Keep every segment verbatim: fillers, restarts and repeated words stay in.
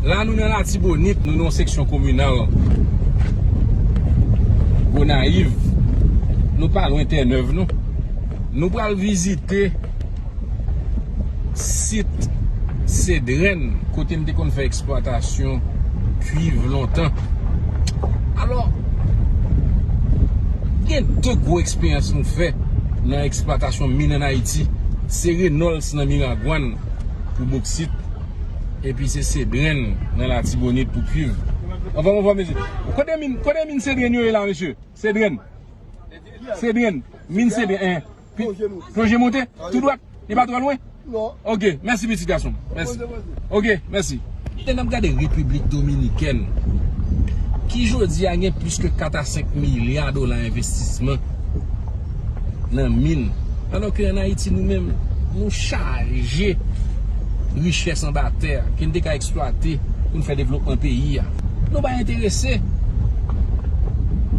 La, nou nan Latibonit, nou nan yon seksyon kominal Gonayiv. Nou pa lwen Tènèv, non. Nou pral vizite sit Sedrenn, kote m te konn fè eksplwatasyon kwiv lontan. Alò, gen de gwo eksperyans nou fè nan eksplwatasyon min ann Ayiti. Se Reynolds nan Miragwàn pou boksit, epi se Sedrenn nan Latibonit pou kwiv. Anfòm, anfòm, mesye. Kote min, kote min Sedrenn yo ye la, mesye? Sedrenn. Sedrenn. Min Sedrenn, en. Pi- Plonje monte. Plonje monte? Tou dwat? Li pa twò lwen? Non. Ok, mèsi pitit gason. Mèsi. Poze, poze. Ok, mèsi. Lè n ap gade Repiblik Dominikèn, ki jodi a gen plis ke kat a senk milya dola envestisman nan min, alò ke ann Ayiti, nou menm, nou chaje richès anba tè ke n te ka eksplwate pou n fè devlopman peyi a. Nou pa enterese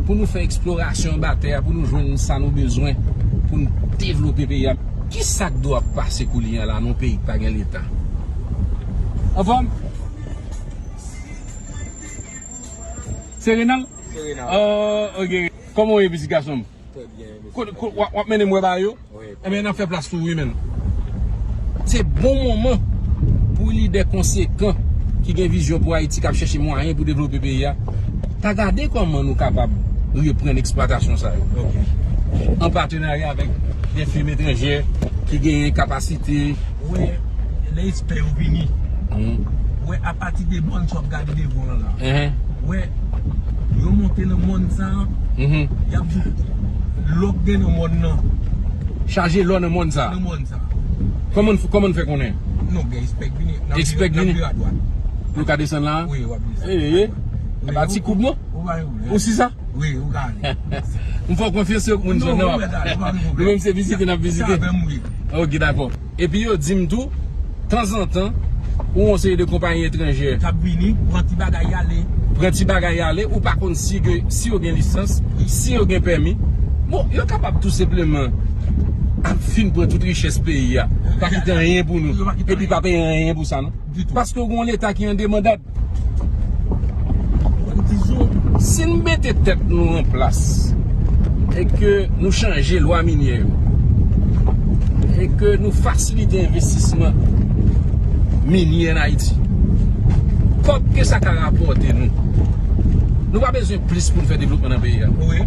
pou nou fè eksplorasyon anba tè a, pou nou jwenn sa nou bezwen pou n devlope peyi a. Ki sa k dwe ap pase kounye a la nan yon peyi k pa gen Leta? Anfòm? Se Renal? Se Renal. Oh, ok. Kòman w ye, pitit gason m? Trè byen, mesye. Ko- ko- w ap- w ap mennen m wè bagay yo? Wi. Ebyen, n ap fè plas pou ou, wi, menn. Se bon moman pou lidè konsekan ki gen vizyon pou Ayiti, k ap chèche mwayen pou devlope peyi a, ta gade kòman nou kapab reprann eksplwatasyon sa yo. Ok. An patenarya avèk de fim etranjè ki genyen kapasite. Wè, lè espè yo vini. Mhm. Wè, apati de mòn sa w ap gade devan w lan la. Mhm. Wè, yo monte nan mòn sa. Mhm. Y ap di w, lò k gen nan mòn nan. Chaje lò nan mòn sa. Nan mòn sa. Kòman n f- kòman n fè konnen? Non, gen espè k vini. N ap vire, n ap vire adwat. Nou ka desann la? Wi, w ap desann. Eh, eh. E pa ti koub, non? Ou pa gen pwoblèm. Ou si sa? Wi, ou ka ale. M fè w konfyans, se moun zòn nan w ap. Nou menm se vizite n ap vizite. Ok, dakò. Epi yo di m tou, tanzantan, ou yon seri de konpayi etranjè k ap vini, pran ti bagay y ale. Pran ti bagay y ale, ou pa konn si, gen- si yo gen lisans, si yo gen pèmi. Bon, yo kapab tou senpleman ap fin pran tout richès peyi a, pa kite anyen pou nou, epi pa peye anyen pou sa, non. Ditou. Paske w gen yon Leta ki an demandad. Si n mete tèt nou an plas e ke nou chanje lwa minyè yo, e ke nou fasilite envestisman minye ann Ayiti, kòb ke sa ka rapòte nou, nou pa bezwen plis pou n fè devlopman nan peyi a. Wi.